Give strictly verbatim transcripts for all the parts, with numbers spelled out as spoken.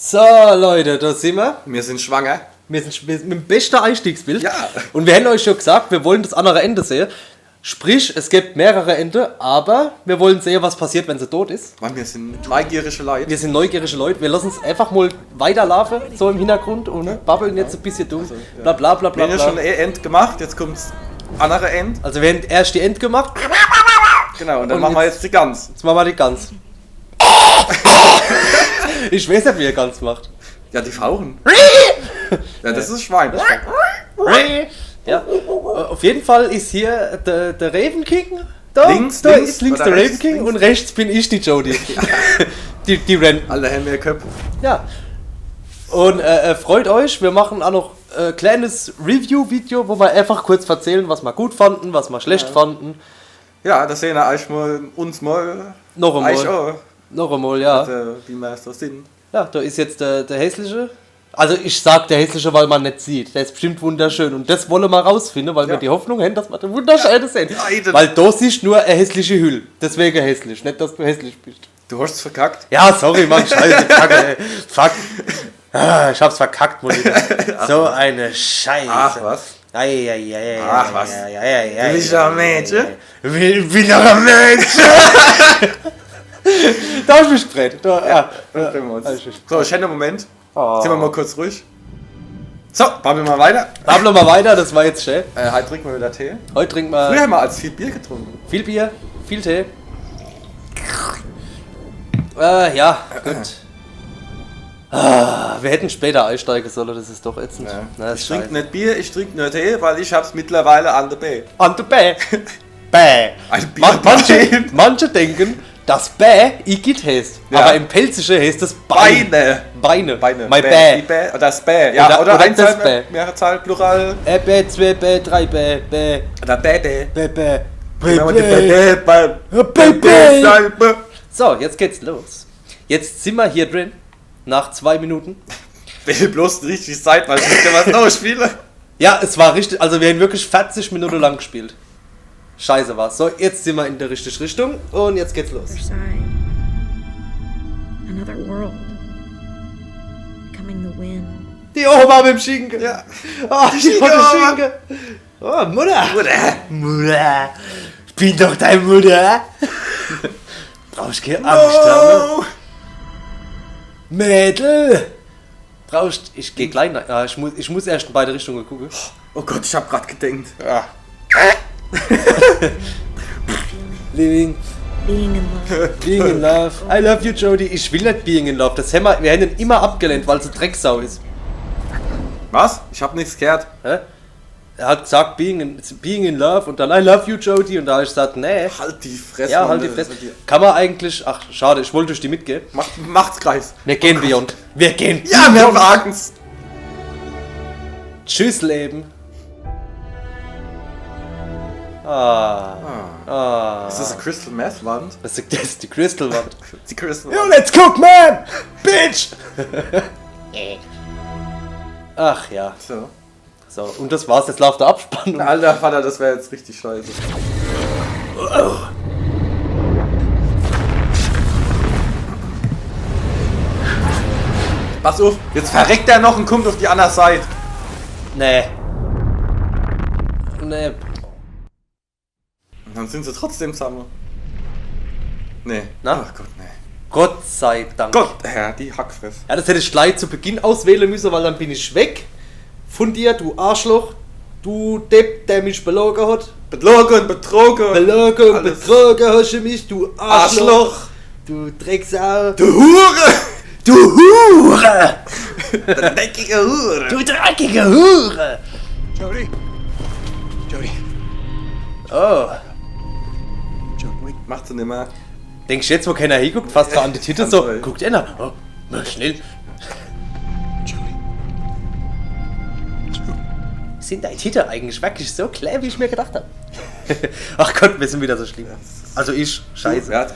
So, Leute, da sin mer. Mir sin schwanger. Mir sin sch-, mir sin mit dem beschte Einstiegsbild. Ja. Un mir hänn euch schon gesagt, mir wollen das annere Ende sehe. Sprich, es gibt mehrere Ende, aber mir wollen sehe, was passiert, wenn se tot is. Weil mir sin neugierige Leute. Mir sin neugierige Leute. Mir lassen's einfach mal weiterlaufe, so im Hintergrund un, ne, babbeln jetzt e bissje dumm. Also, ja. Bla, bla, bla, bla, bla. Mir hänn ja schon e End gemacht, jetzt kummt's annere End. Also mir hänn erscht die End gemacht. Genau, un dann mache mer jetzt die Gans. Jetzt mache mer die Gans. Ich weiß net, wie er Gans macht. Ja, die Fauchen. Ja, das is Schwein. Ja, äh, auf jeden Fall is hier der, der Raven King. Da, links, da links, is links der Raven King un rechts bin ich, die Jodie. Die, die Ren. Alle Hände Köpfe. Ja. Un, äh, äh, freut euch, mir machen auch noch, äh, kleines Review-Video, wo mer einfach kurz verzählen, was mer gut fanden, was mer schlecht fanden. Ja, das sehen wir euch mal, uns mal. Noch einmal. Euch auch. Noch einmal, ja. Also, wie wir so sind. Ja, da is jetzt der, der hässliche. Also ich sag der hässliche, weil mer net sieht. Der is bestimmt wunderschön. Un das wolle mer rausfinde, weil mir die Hoffnung hänn, dass mer den wunderschöne sehen. Ja, eben. Weil da siehst nur e hässliche Hüll. Deswege hässlich. Net, dass du hässlich bist. Du hast's verkackt. Ja, sorry, Mann. Scheiße, Kacke, ey. Fuck. Ah, ich hab's verkackt, Mutti. So eine Scheiße. Ach, was? Ei, ei, ei, ei, ei, ei, ei, ei, ei, ei, ei, ei, ei. Will ich doch e Mädche? Will, will doch e Mädche. Da hab ich mich gefreut. Da, ja, da freuen wir uns. So, schöner Moment. Oh. Sind wir mal kurz ruhig. So, babbeln wir weiter. Babbeln wir weiter, das war jetzt schön. Äh, heute trinken wir wieder Tee. Heute trinken wir. Früher haben wir als viel Bier getrunken. Viel Bier, viel Tee. Äh, ja, gut. Ah, wir hätten später einsteigen sollen, das ist doch ätzend. Ja. Na, das ist scheiße. Ich trinke nicht Bier, ich trinke nur Tee, weil ich habe es mittlerweile an der B. An der B. Bäh. Ein Bier. Ma-, manche, manche denken, dass Bäh Igitt heißt. Ja. Aber im Pälzischen heißt es Bein. Beine. Beine. Beine. Mein Bäh. Bäh. Die Bäh, das Bäh. Ja, oder, oder Einzahl, das Bäh. Mehrzahl, Plural. Äh, Bäh, zwei Bäh, drei Bäh, Bäh. Oder Bäh, Bäh. Bäh, Bäh. Wenn man die Bäh, Bäh, Bäh, Bäh, Bäh, Bäh. So, jetzt geht's los. Jetzt sind wir hier drin. Nach zwei Minuten. Wenn ihr bloß richtig seid, weil ich kann was noch spielen. Ja, es war richtig, also wir haben wirklich vierzig Minuten lang gespielt. Scheiße war's. So, jetzt sind wir in der richtigen Richtung und jetzt geht's los. Other side. Another world. Becoming the wind. Die Oma mit dem Schinken. Ja. Oh, die Schinken. Oh, Mutter. Mutter. Mutter. Ich bin doch deine Mutter. Brauchst keine Angst haben. No. Mädel. Brauchst, ich geh gleich nach. Ja, ich muss, ich muss erst in beide Richtungen gucken. Oh Gott, ich hab grad gedenkt. Ja. Living. Being in love. Being in love. I love you, Jodie. Ich will nicht being in love. Das haben wir, wir haben ihn immer abgelehnt, weil es eine Drecksau ist. Was? Ich hab nichts gehört. Hä? Er hat gesagt, being in, being in love und dann I love you, Jodie. Und da hab ich gesagt, nee. Halt die Fresse. Ja, halt die Fresse. Kann man eigentlich, ach, schade, ich wollte durch die mitgehen. Macht, macht's Kreis. Wir gehen Beyond. Wir gehen Beyond. Ja, wir wagen's. Tschüss, Leben. Ah. Ah. Ist das eine Crystal Meth Wand? Das ist, das ist die Crystal Wand. Die Crystal Wand. Yo, let's cook, man! Bitch! Ach ja. So. So, und das war's, jetzt läuft der Abspann. Alter Vater, das wäre jetzt richtig scheiße. Pass auf, jetzt verreckt er noch und kommt auf die andere Seite. Nee. Nee. Und dann sind sie trotzdem zusammen. Nee. Na? Ach Gott, nee. Gott sei Dank. Gott, Herr, die Hackfress. Ja, das hätte ich gleich zu Beginn auswählen müssen, weil dann bin ich weg von dir, du Arschloch. Du Depp, der mich belogen hat. Belogen, betrogen. Belogen, betrogen hast du mich, du Arschloch. Arschloch. Du Drecksau. Du Hure! Du Hure! Du dreckige Hure! Du dreckige Hure! Jodie! Jodie! Oh. Jodie. Macht sie nimmer. Denkst du jetzt, wo keiner hinguckt, fast dran an die Titel so, guckt einer. Oh, na, schnell. Jodie. Sind deine Titel eigentlich wirklich so klein, wie ich mir gedacht hab? Ach Gott, wir sind wieder so schlimm. Also ich, scheiße. Ja,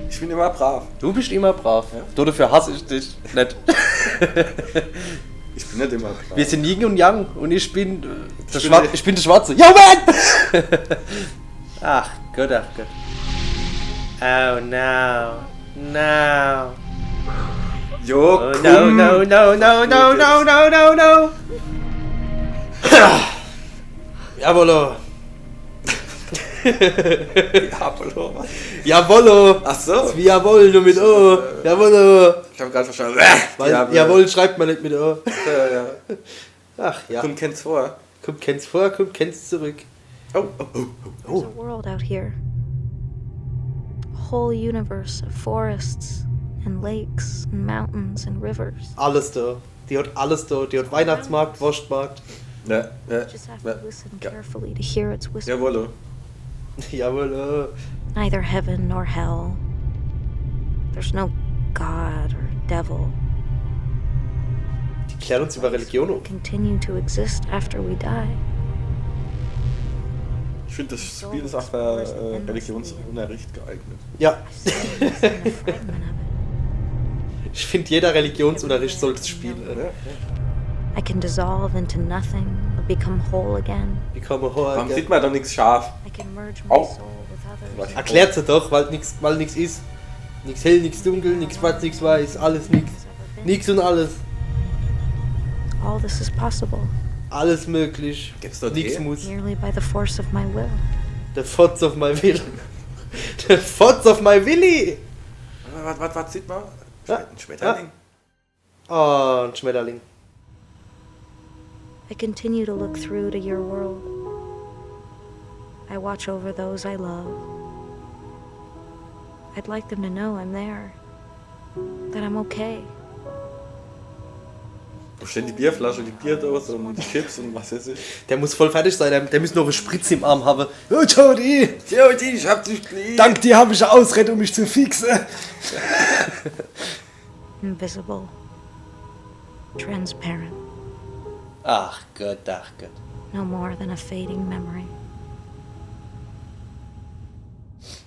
ich bin immer brav. Du bist immer brav. Ja. Du, dafür hasse ich dich nicht. Ich bin nicht immer brav. Wir sind Yin und Yang und ich bin, äh, der Schwar-, ich bin der Schwarze. Ja, Mann! Ach Gott, ach Gott. Oh no. No. Jo, Oh, komm. No, no, no, no, no, no, no, no, no. Jawollo. Jawollo, was? Jawollo. Ach so. Wie jawoll, nur mit O. Jawollo. Ich hab grad verstanden. Weil, Jawohl. Jawollo schreibt man net mit O. Ja, ja. Ach ja. Kommt keins vor. Kommt keins vor, kommt keins zurück. Oh, oh, oh, oh. There's a world out here. A whole universe of forests and lakes and mountains and rivers. Alles do. Die hat alles do. Die hat Weihnachtsmarkt, Wurstmarkt. Ja, ja. Just have Ja. To listen Ja. Carefully to hear its whisper. Jawollo. Jawollo. Neither heaven nor hell. There's no God or devil. Die klären uns über Religion auf. Continue to exist after we die. Ich finde, das Spiel ist auch für äh, Religionsunterricht geeignet. Ja. And the fragment of it. Ich finde, jeder Religionsunterricht sollte das Spiel. Ja, Äh, ja. I can dissolve into nothing, but become whole again. Become a whore. Warum Gell? Sieht man da nichts scharf? I can merge my Oh. Soul with others. Was? Erklärt se doch, weil nix, weil nix is. Nix hell, nix dunkel, nix schwarz, nix weiß, alles nix. Nix und alles. All this is possible, Alles möglich. Gibt's dort Nix Ehe? muss. Merely by the force of my will. The thoughts of my will. The thoughts of my Willy. Was, was, was sieht man? Ja. Ein Schmetterling? Oh, ein Schmetterling. I continue to look through to your world. I watch over those I love. I'd like them to know I'm there, that I'm okay. Wo stehen die Bierflasche, die Bierdose und die Chips und was weiß ich? Der muss voll fertig sein, der, der muss noch e Spritz im Arm haben. Oh, Jody! Jody, ich hab dich lieb. Dank dir habe ich eine Ausrede, um mich zu fixen. Invisible. Transparent. Ach Gott, ach Gott. No more than a fading memory.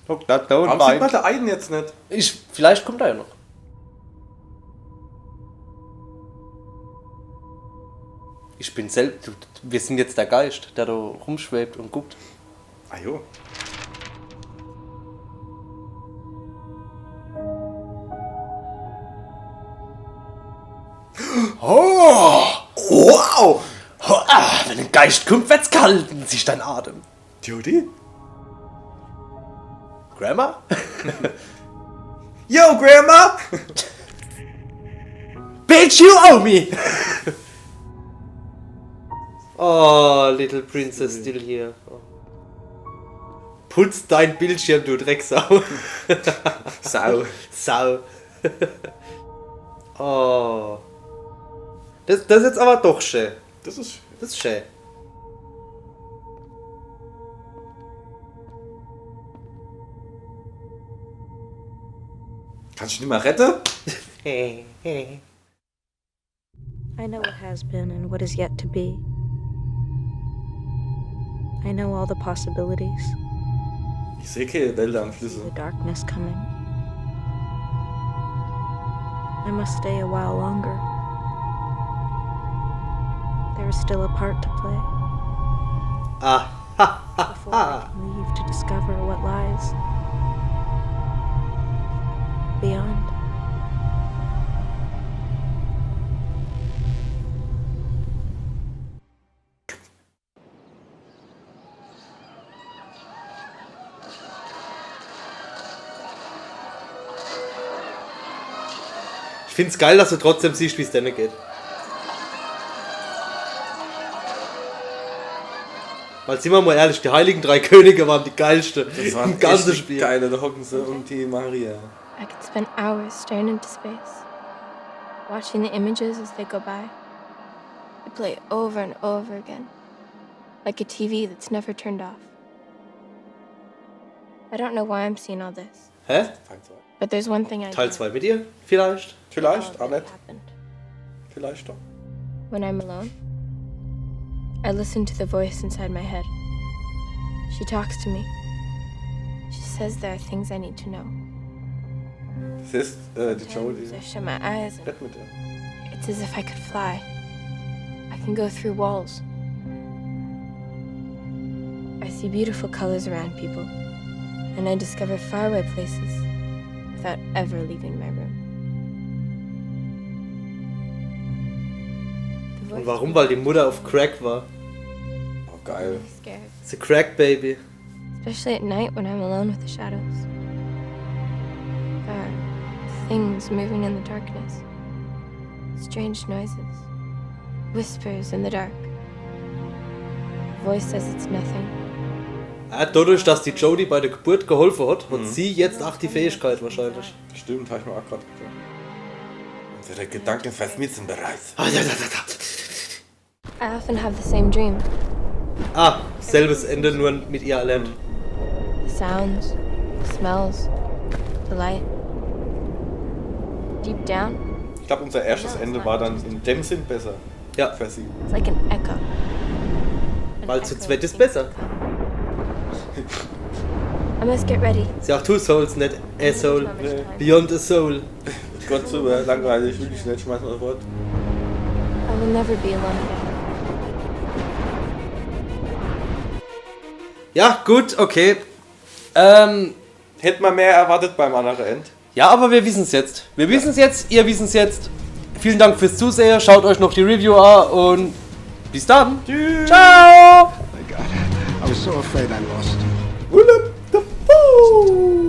Guck, da, da und Warum sieht bei. Man den einen jetzt nicht? Ich, vielleicht kommt er ja noch. Ich bin selbst. Wir sind jetzt der Geist, der da rumschwebt und guckt. Ah jo. Oh! Wow! Oh, ah, wenn ein Geist kommt, wird's kalt. Siehst deinen Atem. Jody? Grandma? Yo, Grandma! Bitch, you owe me! Oh, little princess still here. Oh. Putz dein Bildschirm, du Drecksau. Sau. Sau. Oh. Das, das ist jetzt aber doch schön. Das ist. Das ist schön. Kannst du nicht mal retten? I know what has been and what is yet to be. I know all the possibilities. Ich sehe keine See Weltenanschlüsse. the darkness coming. I must stay a while longer. There is still a part to play Ah. before I can leave to discover what lies beyond. Ich find's geil, dass du trotzdem siehst, wie es denen geht. Weil, sind wir mal ehrlich, die Heiligen Drei Könige waren die geilste Das war im ganzen echt Spiel. Geil, da hocken sie um die Maria. I could spend hours staring into space, watching the images as they go by. They play over and over again, like a T V that's never turned off. I don't know why I'm seeing all this, Hä? but there's one thing I Teil do. zwei mit dir? Vielleicht? Vielleicht, How aber that nicht. Happened. Vielleicht doch. When I'm alone, I listen to the voice inside my head. She talks to me. She says there are things I need to know. Das ist äh, die Jody. Sometimes I shut my eyes and Bett mit dir. it's as if I could fly. I can go through walls. I see beautiful colors around people, and I discover faraway places without ever leaving my room. Und warum? Weil die Mutter auf Crack war. Oh, geil. Scared. The Crack Baby. Especially at night when I'm alone with the shadows. There are things moving in the darkness. Strange noises. Whispers in the dark. A voice says it's nothing. Ja, dadurch, dass die Jodie bei der Geburt geholfen hat, hat sie jetzt auch die Fähigkeit wahrscheinlich. Stimmt, hab ich mir auch gerade gedacht. Unsere Gedanken verflitzen bereits. I often have the same dream. Ah, selbes Ende, nur mit ihr allein. The sounds, the smells, the light. Deep down, Ich glaube, unser erstes Ende war dann in dem Sinn besser Ja, für sie. it's like an echo. An weil zu echo zweit ist of besser. things to come. I must get ready. Ist ja auch Two Souls, nicht a Soul. Not much time. Beyond a Soul. Gott, super langweilig, wirklich nicht, schmeiß mal fort. I will never be alone again. Ja, gut, okay. Ähm, Hätte man mehr erwartet beim anderen End. Ja, aber wir wissen's jetzt. Wir wissen's jetzt, ihr wissen's jetzt. Vielen Dank fürs Zusehen. Schaut euch noch die Review an und bis dann. Tschüss. Ciao! My God, I was so afraid I lost you. Ulep, da, puh.